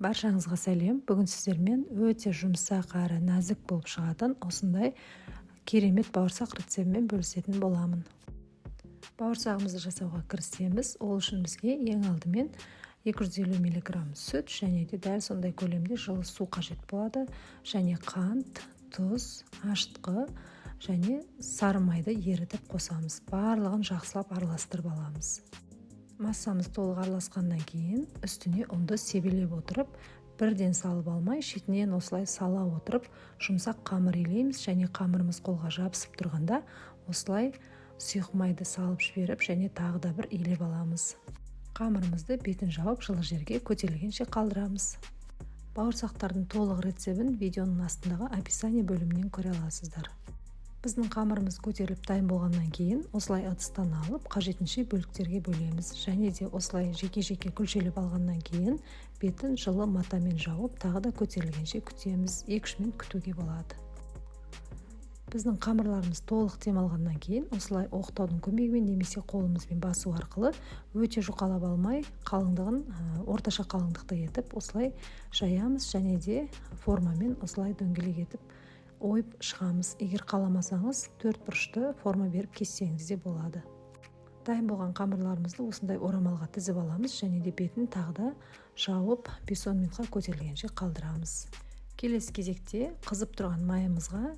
Баршаңызға сәлем! Бүгін сіздермен өте жұмсақ әрі нәзік болып шығатын осындай керемет бауырсақ рецебімен бөлісетін боламын. Бауырсағымызды жасауға кірісеміз. Ол үшін бізге ең алдымен 250 мг сүт және де дәл сондай көлемде жылы су қажет болады және қант, тұз, ашытқы және сары майды ерітіп қосамыз. Барлығын жақсылап араластырып аламыз. Массамыз толық араласқаннан кейін үстіне ұнды себелеп отырып, бірден салып алмай, шетінен осылай сала отырып, жұмсақ қамыр илейміз және қамырымыз қолға жабысып тұрғанда осылай сұйық майды салып жіберіп және тағы да бір илеп аламыз. Қамырымызды бетін жауып, жылы жерге көтерілгенше қалдырамыз. Бауырсақтардың толық рецебін видеоның астындағы описание бөлімінен көре аласыздар. Біздің қамырымыз көтеріліп дайын болғаннан кейін осылай ыдыстан алып, қажетінше бөліктерге бөлеміз және де осылай жеке-жеке күлшелеп алғаннан кейін бетін жылы матамен жауып, тағы да көтерілгенше күтеміз. 2-3 минут күтуге болады. Біздің қамырларымыз толық демалғаннан кейін осылай оқтаудың көмегімен немесе қолымызбен басу арқылы өте жұқалап алмай, қалыңдығын орташа қалыңдықта етіп осылай жаямыз және де формамен осылай дөңгелек етіп ойып шығамыз. Егер қаламасаңыз, төрт бұрышты форма беріп кессеңіз де болады. Дайын болған қамырларымызды осындай орамалға тізіп аламыз және де бетін тағы да жауып, 5-10 минутқа көтерілгенше қалдырамыз. Келесі кезекте қызып тұрған майымызға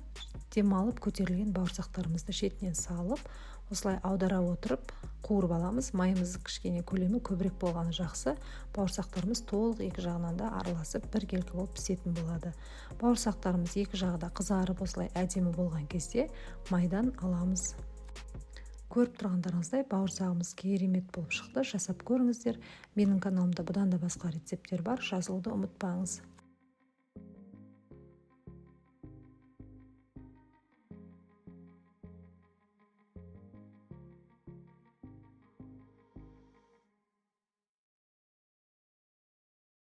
демалып көтерілген бауырсақтарымызды шетінен салып, осылай аудара отырып қуырып аламыз. Майымыз кішкене көлемі көбірек болғаны жақсы, бауырсақтарымыз толық екі жағынан да араласып, біркелкі болып пісетін болады. Бауырсақтарымыз екі жағы да қызарып, осылай әдемі болған кезде майдан аламыз. Көріп тұрғандарыңыздай, бауырсағымыз керемет болып шықты. Жасап көріңіздер. Менің каналымда бұдан да басқа рецепттер бар, жазылуды ұмытпаңыз.